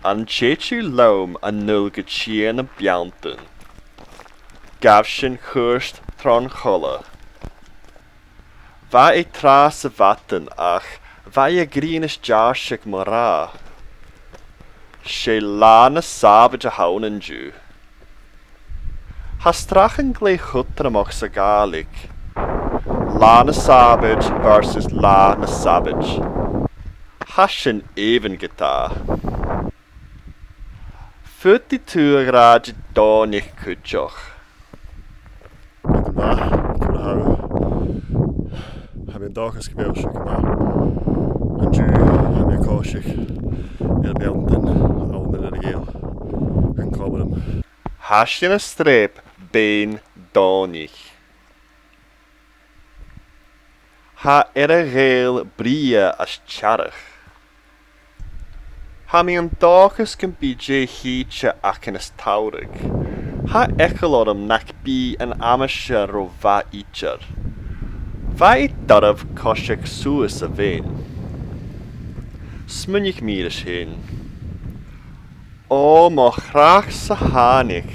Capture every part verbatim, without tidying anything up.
An tèid thu leam a-null gu tìr na beanntan? Ghabh sinn cuairt tron choille. Bha e tràth sa mhadainn ach bha e a' gnìomh nas deàrrsadh mar-thà. 'S e Latha na Sàbaid a th' ann an-diugh. Tha stràcan glè chudromach sa Ghàidhlig. Latha na Sàbaid versus Latha na Sabaid. Tha sin èibhinn ge-tà. Faodaidh tu a ràdh Didòmhnaich cuideachd. Madainn mhath, ciamar a tha thu? Tha mi an dòchas gu bheil sibh gu math. An-diugh, tha mi a' coiseachd air beanntan Abhainn Earra-Ghàidheal an Comairm. Tha sinn a' streap Beinn Dòmhnaich. Tha Earra-Ghàidheal brèagha is tearc. Tha mi an dòchas gum bi deagh shìde againn as t-samhradh. Tha eagal orm nach bi an aimsir ro mhath idir. Bha e doirbh coiseachd suas a' bheinn. Smaoinich mi ris fhèin. Ò, mo chreach-sa thàinig.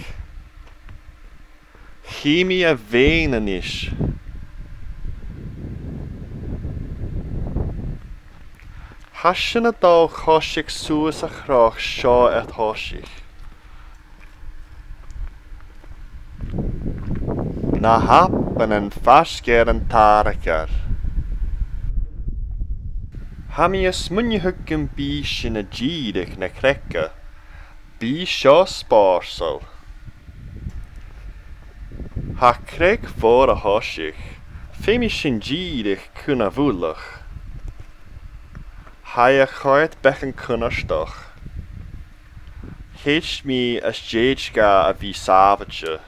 Chì mi a' bheinn a-nis. Tha sinn a' dol a choiseachd suas a' chnoc seo a thòisich. Na h-Alpannan faisg air an Tàrgair. Tha mi a' smaoineachadh gum bi sinn a' dìreadh na creige. Bidh seo spòrsail. Tha creig mhòr a' tòiseachadh, feumaidh sinn dìreadh chun a' mhullaich. Tha e a' coimhead beagan cunnartach. Chì mi às dèidh dha a bhith sàbhailte.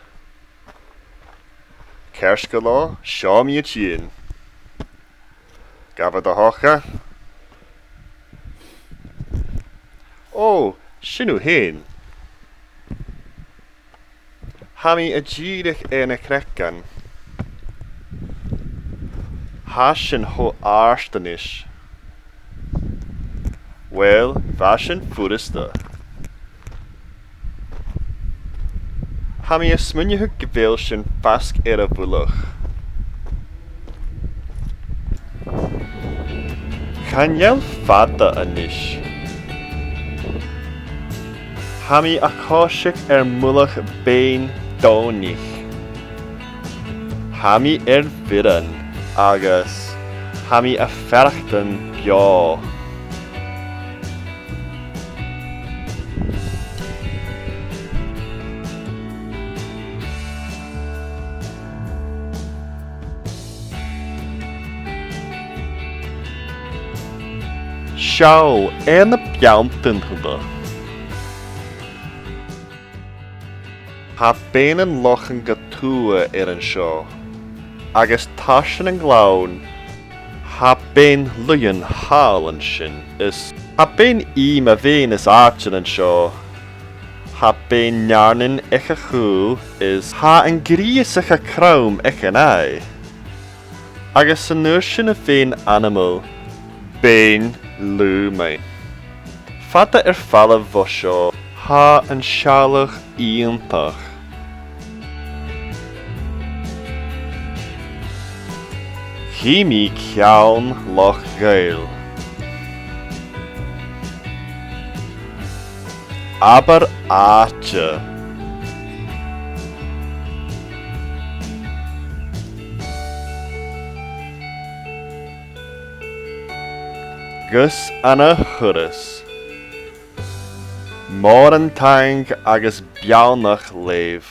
Ceart gu leòr, seo mi a' tighinn. Gabh do thogail. Ò, sin thu fhèin. Tha mi a' dìreadh air na creagan. Tha sin cho àrd a-nis. Uill, bha sin furasta. Tha mi a' smaoineachadh gu bheil sinn faisg air a' mhullach. Chan eil fada a-nis. Tha mi a' coiseachd air mullach Beinn Dòmhnaich. Tha mi air bhioran agus tha mi a' faireachdainn beò. Seall air na beanntan seo. Tha Beinn an Lochan gu tuath air an seo, agus tarsainn an gleann. Tha Beinn Laoidhean thall an sin, is tha Beinn Ìm a' bheinn as àirde an seo. Tha Beinn Neàrnain aig a' chùl, is tha an Greusaiche Crom aig an aghaidh. Agus an uair sin a' bheinn ainmeil, Beinn Lùmaidh. Fada air falbh bho seo, tha an sealladh iongantach. Chì mi ceann Loch Ghail. Abair àite. Gus an ath thuras. Mòran taing agus beannachd leibh.